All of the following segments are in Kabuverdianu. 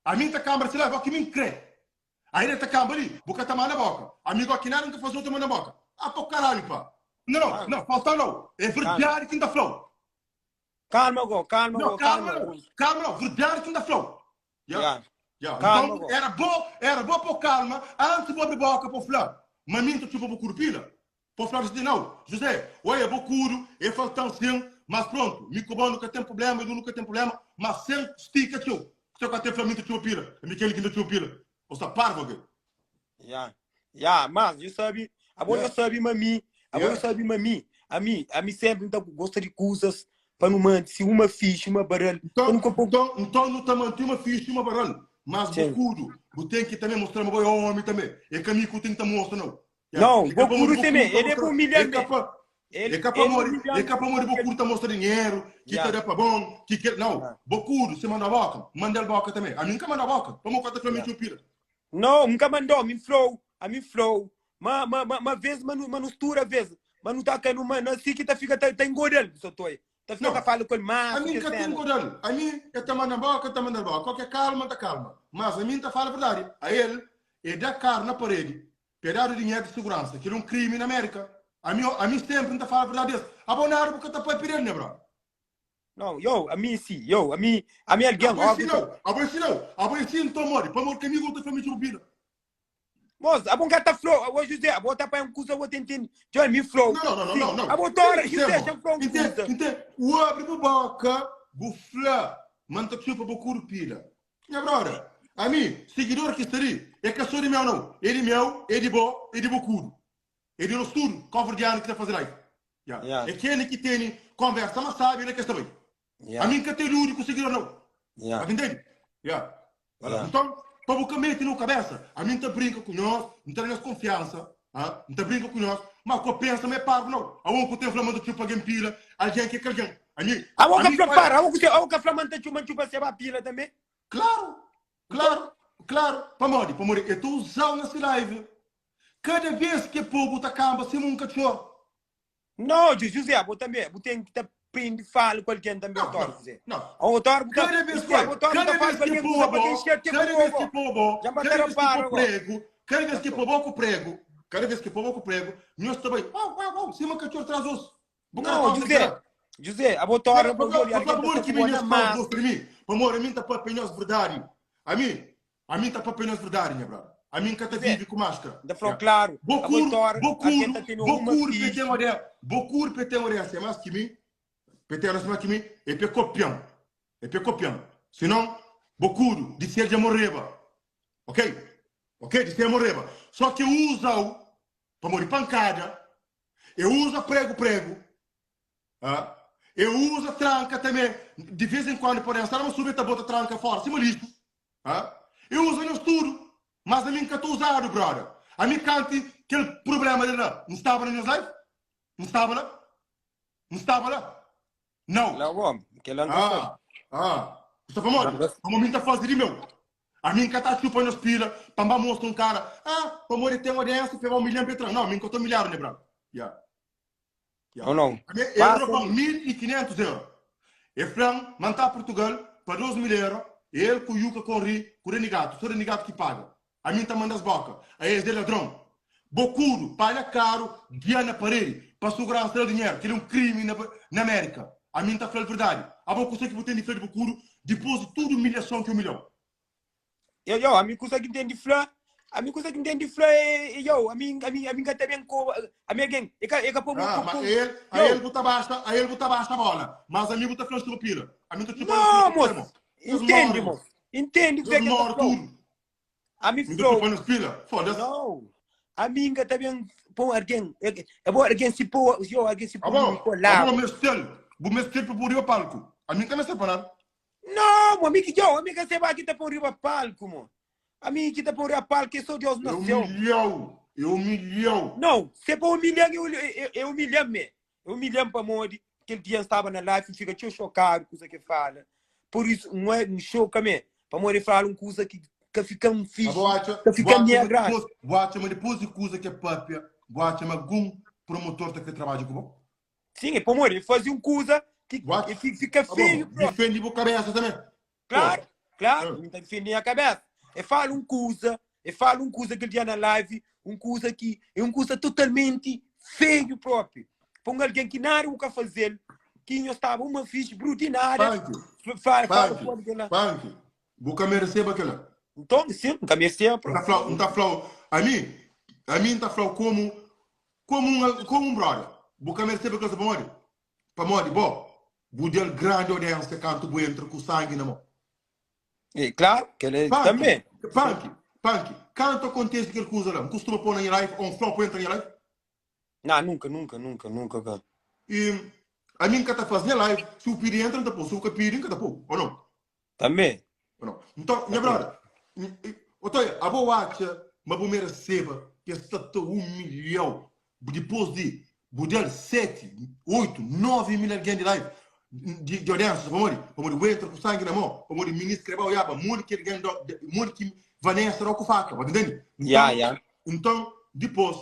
Ami N ta kanbra si la, goki mi N kre. Ainda ta kanba li, bu ka ta manda boka. Ami goki nada N ka faze otu manda boka. Ah pa karalhu pa. Não, não, não, falta não. É verdade ki N ta flau. Calma go, calma Não, go, calma calma. não. Calma não, verdade ki N ta flau. Yeah. Yeah. Yeah. Calma Então, go. era bo, era bo pô calma antes bo abri boca pô fla. Ma mim ta tchupa bo curupila. Pô fla José, não, José, oi é bo curo, é faltão sim, mas pronto, mi ku bo nunca tem problema, eu nunca tem problema, mas sem stica txeu. Txeu ka tem fla mim ta tchupa pila, mi kel ki ta tchupa pila. Ou sta parvo ke? Yeah. Yeah, mas eu sabe, a bom Yeah. eu sabe mami, a bom eu Yeah. sabe mami, a mim, a mim sempre tá gosta de coisas para não manter, se uma ficha, uma baralho, para Então, nunca pôr. então, então não tá manter uma ficha e uma barral. Mas Sim. bocudo, bu tem que também mostrar uma boa homem também. É caminho que tem que mostrar não. Yeah. Não, É capaz Bocudo de também, Bocudo tá ele é mostrar- humilhante. É capaz, Ele, é capaz ele de humilhante. é capaz de Bocudo tá mostrar dinheiro, que Yeah. tá dá pra bom, que que não. Yeah. Bocudo, se manda boca, manda ele boca também. A mim nunca manda boca. Vamos contar pra mim Yeah. que pira. Não, nunca mandou, me flow, a mim flow. Ma, ma, ma, ma vez, ma, ma mistura vez. Mas não tá caindo, mas assim que tá fica, tá, tá engordando, só tô aí. Tá fica Não. tá falando com ele, mas. A mim nunca tem godal. A mim é tá manda boca, tá manda boca. Qualquer calma, tá calma. Mas a mim tá fala a verdade. A ele é dar carro na parede, pegar o dinheiro de segurança, que é um crime na América. A mim, a mim sempre não tá fala a verdade desse. Abonaram porque tá para pedir, né, bro? Não, eu, a mim sim, eu, a mim, a mim alguém, Abo óbvio. sim não, abo sim não, abo sim então morre. Para morrer comigo, eu tô família rubina. Moço, a bom tá flow, o José, a bota para um curso, eu vou tentar, Johnny, me flow. Não, não, não, não, não. A botora, José, já flow um Entende, curso. entende? O abre boca, bufla, manda chupa bocuro pila. Minha brother, a mim, seguidor que estaria, é que sou de meu não. É de meu, é de bo, é de bocuro. É de nosso tudo, covardiano que está fazendo live. Yeah. Yeah. É aquele que tem conversa, mas sabe, ele é que está bem. Yeah. A mim que tem dúvida com o seguidor não. Yeah. Tá entendendo? Yeah. Yeah. Então, para você meter na cabeça, a mim tá brinca com nós, não tá nós confiança, ah? não tá brinca com nós, mas que pensa, mas é parvo não. A um que tem flamando tipo alguém pila, alguém que é alguém. A mim, A boca mim, fla para, a boca, a boca fla manta chupa, chupa se ba pila também. Claro, claro, claro. Para morrer, para morrer. Eu estou usando nessa live. Cada vez que o povo tá camba, se um cachorro. Não, José, vou também, vou ter que aprender fala com alguém também, Não, doutor não, José. não. O doutor, Cada vez que, cada vez que pôr a cada vez que pôr a Já cada vez que bateram pôr prego, cada vez que Já pôr com prego, cada vez que pôr com prego, nós também, uau, uau, uau, cima cachorro traz osso. Não, José, José, a doutora, Por favor, que me gosta de mim. Por amor, a mim tá para apenas verdade. A mim, a mim tá para apenas verdade, minha brother. A mim que tá vive com máscara. Da falou claro. A Bocur, doutora, bocur, alguém tá tendo uma bocur, ficha. PT model. Bocur, PT model, é mais que mim. PT é mais que mim, é pe copião. É pe copião. Senão, bocur, de ser de morreba. Ok? Ok? De ser morreba. Só que usa-o para morrer pancada. Eu uso prego, prego. Ah? Eu uso tranca também. De vez em quando, por exemplo, mas subir, tá bota tranca fora, cima lixo. Ah? Eu uso no estudo. Mas a mim nunca estou usado, brother. A mim cante aquele problema de lá. Não estava na minha live? Não estava lá? Não estava lá? Não. Lá, homem, que lá não sabe. Ah, ah. Você falou, Não, como a mim tá fazendo de meu. A mim que tá chupando as pila, para mostrar um cara. Ah, para morrer tem audiência, pegar 1 milhão para trás. Não, a mim que eu tô milhar, né, brother? Yeah. Não, não. A mim, eu Passa roubo 1.500 euros. E Fran, mandar Portugal para 2 mil euros, ele com o Yuca com o Ri, com o Renigato, sou o Renigato que paga. A mim tá mandando as bocas. Aí eles de ladrão. Bocudo, palha caro, guia na parede, para segurar o dinheiro, que ele é um crime na, na América. A mim tá falando a verdade. A boca sei que vou ter de frente Bocudo, depois de tudo humilhação que humilhou. Eu, eu, a mim coisa que entende fla, a mim coisa que entende fla é, é, eu, a mim, a mim, a mim que também com, a mim alguém, é que, é que Ah, mas ele, a ele bota basta, a ele bota basta a bola. Mas a mim bota falando pila. A mim tá tipo Não, moço, entende, moço, entende o que é Eu que moro tá falando. tudo. A mim Me tô flow, chupando as pila. Foda-se. não, a mim que também põe alguém, é, é bom alguém se pôr, eu, alguém se Ah pôr, bom, pôr ah lá. bom, mestel. Bu mestel para pôr o palco. A mim também sei nada. Não, mo, a mim que eu, a mim que você vai aqui tá pôr riba palco, mo. A mim que tá pôr riba palco, é só Deus É no um céu. milhão. É um milhão. Não, se for humilhar, eu, eu, eu humilhar-me. Eu humilhar para morrer. Aquele dia eu estava na live e fica tão chocado com o que fala. Por isso, não é um choca-me. Para morrer, fala uma coisa que, que fica um Ah, fixe, bom, acha, que fica bom, minha acha, graça. depois, bom, acha, mas depois de coisa que é papia, bom, acha, mas algum promotor tá que trabalha com bom. Sim, é para morrer. Fazer uma coisa que, What? que fica Ah, bom, feio. bro. defende a cabeça também. Claro. Klaru, N ta difende nha kabésa. E fala un kuza, e fala un kuza kel dia na live, un kuza ki é un kuza totalmenti feiu propi. Pa un algen ki nada bu ka faze-l, ki nho staba uma fixi, bru di nada, Panki, fala, fala panki, ku algen la. panki, bu ka mereseba kela. Nton, sin, N ka mereseba N ta propi. fla-u, N ta fla-u, ami, ami N ta fla-u komu, komu un, komu un brother, bu ka mereseba kela, sabe pamodi? Pamodi bo, bu da-l grandi audiênsia kantu bu entra ku sangi na mô. E klaru, kel é Panki, tanbê. panki, panki, kantu akontese kel kuza la, N kustuma pô na nha live ô N fla-u pa entra na nha live? Ná, nunka, nunka, nunka, nunka ka. I ami N ka ta faze nha live, si bu pidi entra N ta pô, si bu ka pidi N ka ta pô, ô nau? Tanbê. Ô nau? Nton, nha brother, ô Toia, abo bu atxa ma bu mereseba ki es sta ta umilha-u dipôs di bu da-l 7, 8, 9 mil algen di live, di audiência, pamodi? Pamodi bu entra ku sangi na mô, pamodi minis kreba oiaba modi ki algen da, modi ki Vanessa da-u ku faka, bu ta ntende? Ya, Nton, ya. nton, dipôs,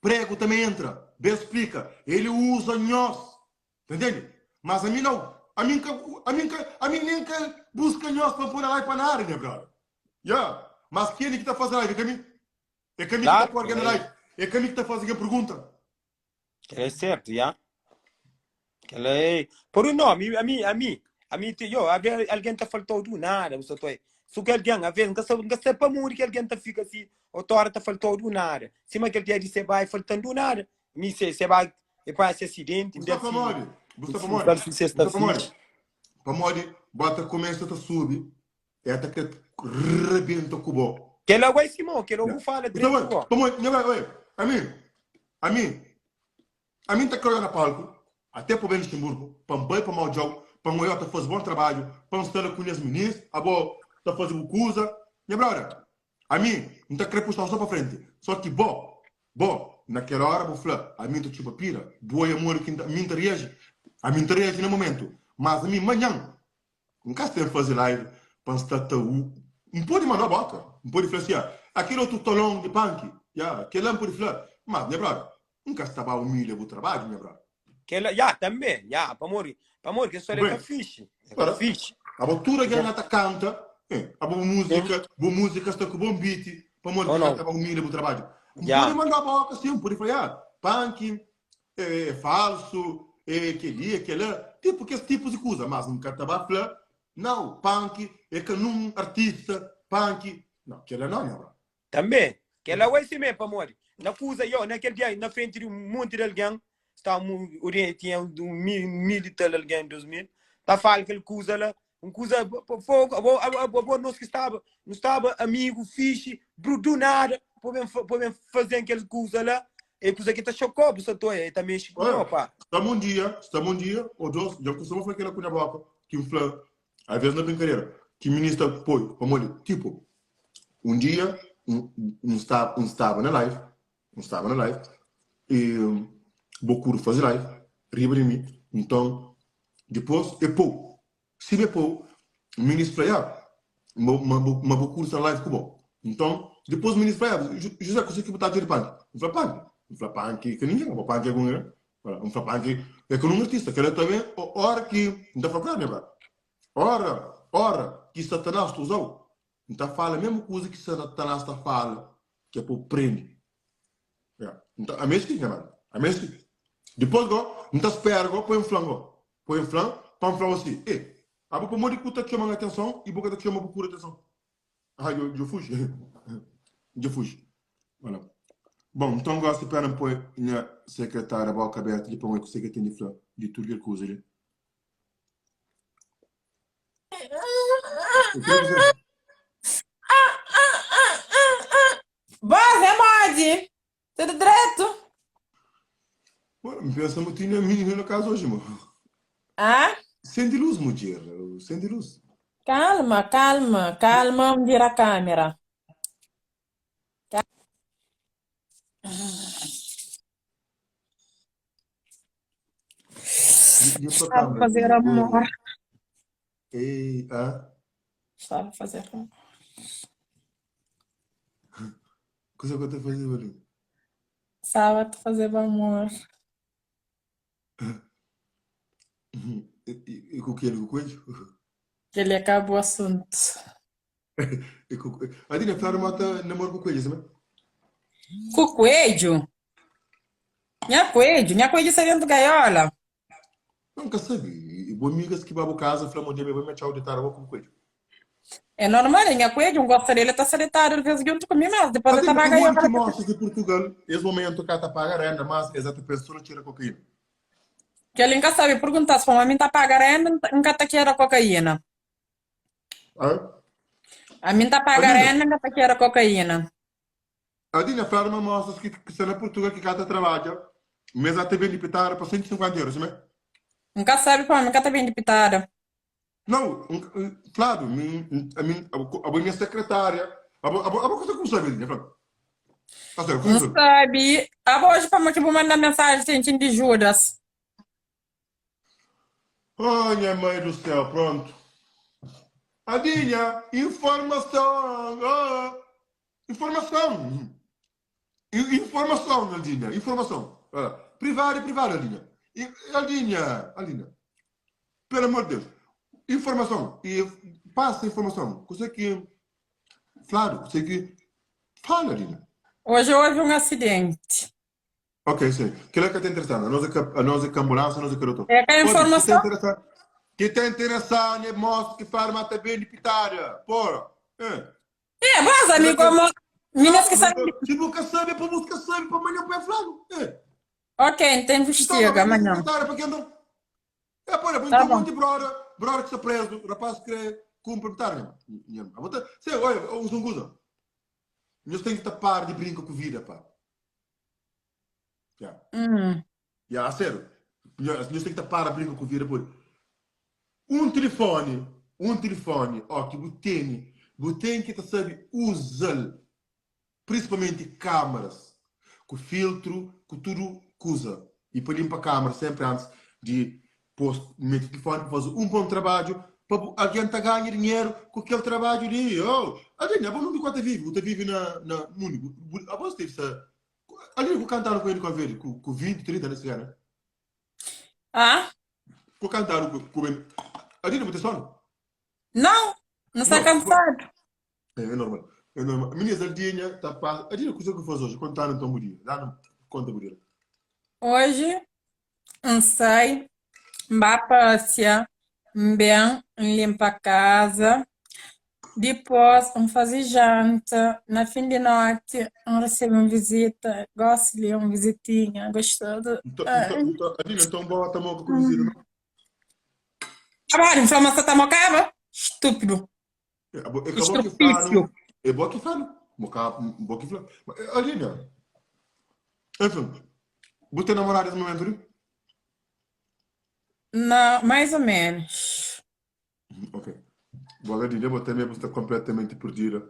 pregu tanbê entra, ben splika, ele uza nhos, Ta ntende? Mas ami nau. Ami nka, ami nka, ami nen ka buska nhos pa npoi na live pa nada, nha brother. Ya. Mas keni ki ta faze live é ka mi. É ka mi ki ta Klaru, poi algen na kel-la live. É ka mi ki ta faze algen pergunta. Kel-la é sertu, ya. Kel-la é. Por un nomi, ami, ami, ami, ti, yo, avé algen ta faltau du nada, bu sa ta oi. Su ki algen, avé, nka sa, nka sa pamodi ki algen ta fika si, otu ora ta faltau du nada. Sima kel dia di se bai faltan du nada. Mi se se ba e pa se acidente, Bu sta pamodi? Bu sta pamodi? Dal si Bu sta sta pamodi? fixe. Pamodi bo ta kumesa ta subi, e ta kre rebenta ku bo. Kela guai Simon, kela bu fala Bu sta dretu bai? bo. Pamodi, nha bai, oi, ami, ami, ami N ta kre oia na palku, até pa ben Luxemburgo, pa N bai pa mau djau, pa N oiau ta faze bon trabadju, pa N sta la ku nhas minis, abo ta faze bu kuza. Nha brother, Ami, N ta kre puxa-u so pa frenti. So ki bo, bo, na kel óra bu fla, Ami N ta txupa pira. Bu oia modi ki mi N ta reaji? Ami N ta reaji na momentu. Mas ami, manhan, N ka sta en faze live pa N sta ta u. N pode manda boka. N pode fla si, ah, akel otu tolon di panki, ya, kel-la N pode fla. Mas, nha brother, N ka sta ba umilha bu trabadju, nha brother. Kel-la, ya, tanbe, ya, pamodi, pamodi kel stória é ka fixi, é ka fixi. Abo tudu algen na ta kanta, eh, abo bu múzika, bu múzika sta ku bon beat, pamodi ki ka ta ba umilha bu trabadju? N pode manda boka sin, N pode fla, ya, panki é falsu, é kel-li, é kel-la, tipu kes tipus di kuza, mas N ka ta ba fla, nau, panki é ka nun artista, panki, nau, kel-la nau, nha bra. Tanbê, kel-la oi simé, pamodi na kuza yo, na kel dia, na frenti di un monti di algen, staba mu, odi, tinha un mil, mil i tal algen, 2000, ta fala kel kuza la, un kuza fogu, abo, abo, abo nos ki staba, nu staba amigu, fixi, bru, du nada, pa ben, pa ben fazen kel kuza la, é kuza ki ta xokó, bu sa ta oia, e ta mexi ku no, pa. Sta-m un dia, sta-m un dia ô dos, dja N kustuma fla kel-la ku nha boka, ki N fla, Alvês na brinkadera ki minis ta poi pamodi tipo un dia N sta N staba na live N staba na live e Bokuro fazi live riba di mi nton dipôs e pou sima e pou minis fla ya ma ma ma Bokuro sta na live ku bo nton dipôs minis fla ya José kuse ki bu ta atxa di Panki N fla Panki N fla Panki ka ningen bo Panki algun N fla panki é ka nun artista kel-la tanbe ora ki N ta fla klaru nha brother ora ora ki satanás ta uza-u N ta fala mesmu kuza ki satanás ta fala ki é pa-u prende N ta ami é si nha brother ami é si dipôs go N ta spera go pa N fla-m go pa N fla-m pa N fla-u si e abo pamodi ku ta txoma-m atenson i bu ka ta txoma bu kura atenson Ah, dja, dja fuji. Dja fuji. Voilà. Bon, nton gosi pena N poi nha sekretária boka abertu li pa N oi kuse ki el ten di fla di tudu kel kuza li. Eu queria dizer. Bós, é modi? Tudo dretu? Bom, N pensa ma tinha menina na casa hoje, mo. Ah? Sende luz, mudjer. Sende luz. Calma, calma, calma, N vira câmera. E sua Estava a câmera? fazer amor. Ei, ah? Estava a fazer amor. Kusa que eu tô fazendo ali? Estava a fazer amor. E, e, e com o que? Com o coelho? Kel-li é ka bu asuntu. Adina, fladu ma ta namora ku kuedju, sima? Ku kuedju? Nha kuedju? Nha kuedju sta dentu gaiola. Não, nka sabe. E bu amigas ki ba bu casa fla ma dja mi bai matxau detadu bo ku bu kuedju. É normal, é nha kuedju, N gosta dele, el ta sta detadu alvês djuntu ku mi, mas dipôs el ta Adina, ba pamodi gaiola. ki mosas di Portugal es momentu ka ta paga renda, mas es ta pensa so na tira kokaína? Kel-li N ka sabe, pergunta-s pamodi mi N ta paga renda, N ka ta kera kokaína. Ah? Ami N ta paga Adina, renda, N ka ta kera kokaína. Adina fladu ma mosas ki ki sta na Portugal ki ka ta trabadja, ma es ta bende pitada pa 150 euros, simé? N ka sabe pamodi mi ka ta bende pitada. Nau, N fladu, mi, ami, abo é nha sekretária, abo, abo, abo kusa ku bu sabe, Adina, fla. A sério, kusa N ku sabe. sabe. Abo oji pamodi ki bu manda mensaji sen di Judas? Oh, nha mãe do céu, pronto. Adinha, informação, oh, informação. Informação, Aldinha, informação. Ah, privado é privado, Aldinha. Aldinha, Aldinha, pelo amor de Deus. Informação, e passa informação. Você que, Flávio, você que fala, Aldinha. Hoje houve um acidente. Ok, sim. Kel-la ka ta interessá-nu. Anos é ka, anos é ka ambulansa, anos é ka doutor. É ka Obi, ki ta informason? interessá, ki ta interessá-nu é mos ki fala ma ta bende pitada. Porra. É. É, bas, Kel-la amigo, ka. mo, minas Não, ki mas sabe. se bu ka sabe, é pa bus ka sabe, pa manhã pa fla-nu. É. Ok, N ta Então, investiga ma pa amanhã. secretária pa quem então? É, porra, Tá então bom. monte brother, brother que está preso, rapaz que quer cumprir pitada. Nha, nha, Sei, olha, usa um coisa. Nós tem que tapar de brinca com vida, pá. Yeah. Hum. Yeah, a sério. Nós tem que tapar a brinca com vida, pô. Um telefone, um telefone, ó, que bu tem, bu tem que tá sabe usar, principalmente câmaras, com filtro, com tudo coisa. E para limpar a câmara sempre antes de pôs, mete telefone para fazer um bom trabalho, para alguém tá ganha dinheiro com aquele trabalho ali. Oh, alguém, a bom mundo quanto vive, você vive na na mundo, a bom esteve Ali ku kantadu ku ele ku verde, ku, ku 20, 30 nesse cara. Ah? Ku kantadu ku, ku ben. Ali não tem sono? Não, não está Não, cansado. é, é normal. É normal. Meninas, Aldinha, tá pa. Aldinha, o que você faz hoje? Contar então o dia. Dá no conta o dia. Hoje, N sai, N ba pasia, N ben, N linpa kaza, dipôs N faze janta, na fin di noti N resebe un vizita, gosi li un vizitinha gostozu. Nton, nton, nton, Adina, nton bota moka ku vizita, não? Agora, N fla ma sa ta mokaba? Stúpidu, É, abo- é ka bo ki fla, estrupísiu. não. É bo ki fla, não. Moka, bo ki fla. Mas, eh, Adina, enfim, bu tem namorado nesse momento ali? Na, mais ou menos. Ok. Bom, Adina, bo também está completamente perdida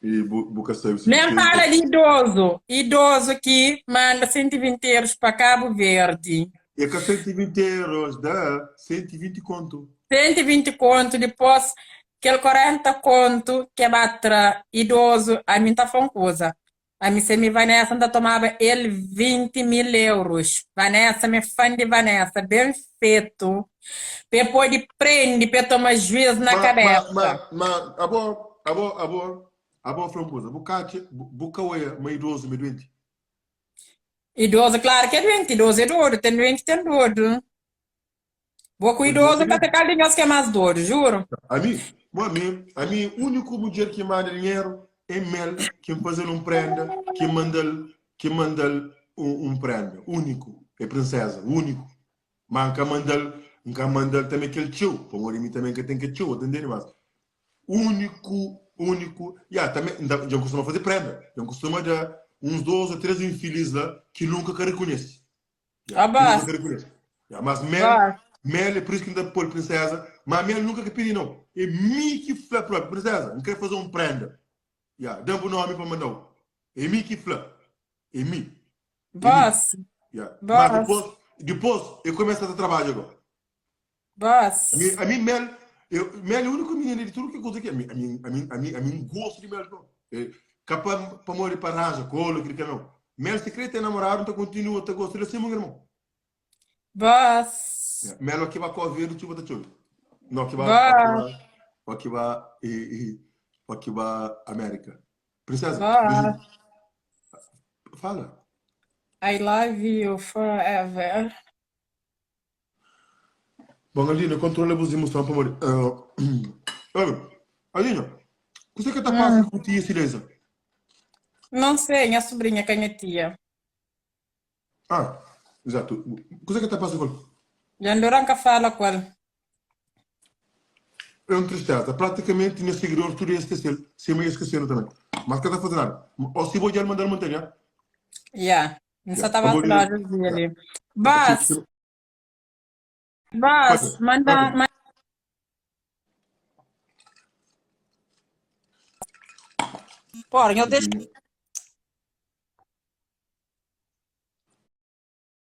e bu, bu ka sabe se bu Nem tem fala de idoso. Idoso que manda 120 euros para Cabo Verde. É ka 120 euros, dá 120 conto. 120 conto, depois kel 40 conto que ba tra idoso, a mim tá falando coisa. Ami se mi Vanessa N ta tomaba el 20 mil euros Vanessa mi é fã di Vanessa Ben fetu pa e pode prende pa e toma juiz na Ma, ma, kabesa. ma, ma, abo, abo, abo, abo fla un kuza, bu ka atxa, bu, bu ka oia ma idozu ma é duenti? Idozu klaru ki é duenti, idozu é dodu, ten duenti ten dodu. Bo ku Bo idozu idozu é ka duenti? se kal di nhos ki é más dodu, juru. Ami, bo ami, ami úniku mudjer ki manda dinheru é Mel ki N faze-l un prenda, ki N manda-l, ki N manda-l un, un prenda, úniku, é prinseza, úniku. Má N ka manda-l, N ka manda-l tanbê kel txeu, pamodi mi tanbê N ka ten kel txeu, ta ntende? Mas úniku, úniku, ya, tanbê N ta, dja N kustuma faze prenda, dja N kustuma da uns dos ô três infilis la ki nunka ka rekonhese, ya, ki nunka Abas, ka rekonhese. Ya, mas Mel, bas. Mel é pur isu ki N ta pô-l prinseza, má Mel nunka ka pidi nau, é mi ki fla própi, prinseza, N krê faze un prenda, ya, da-m bu nómi pa N manda-u, é mi ki fla, é mi. É mi. Boss, Yeah. Mas boss, depois, depois eu começo a ter trabalho agora. boss. A mim, a mim Mel, eu, Mel é o único menino de tudo que coisa aqui. A mim, a mim, a mim, a mim, a mim gosto de Mel. Não. É, capa para morrer para arranjar, colo, aquele que não. Mel se crê ter namorado, então continua, tá gostando assim, meu irmão. Boss, Yeah. Mel aqui vai correr, chuva tá chuva. Não, aqui vai, aqui boss. vai. O ki ba e, e, o ki ba América. Princesa, Boss, beijinho. Fala. I love you forever. Bom, Aline, controla bus emoções pamodi. Uh, Aline, você que tá passa Hum, com tia Silesa? não sei, minha sobrinha, que é minha tia. Ah, exato. Você que tá passa com Já ka fala com ela. É uma tristeza. Praticamente, meu seguidor, tudo ia esquecer. Se me esqueceram também. Mas que tá fazendo nada. Ou se vou já mandar montanha. Yeah. Não só Yeah. estava a Pamodi. falar de Yeah. ali. Boss, boss, manda, Ok. Porra, eu deixo.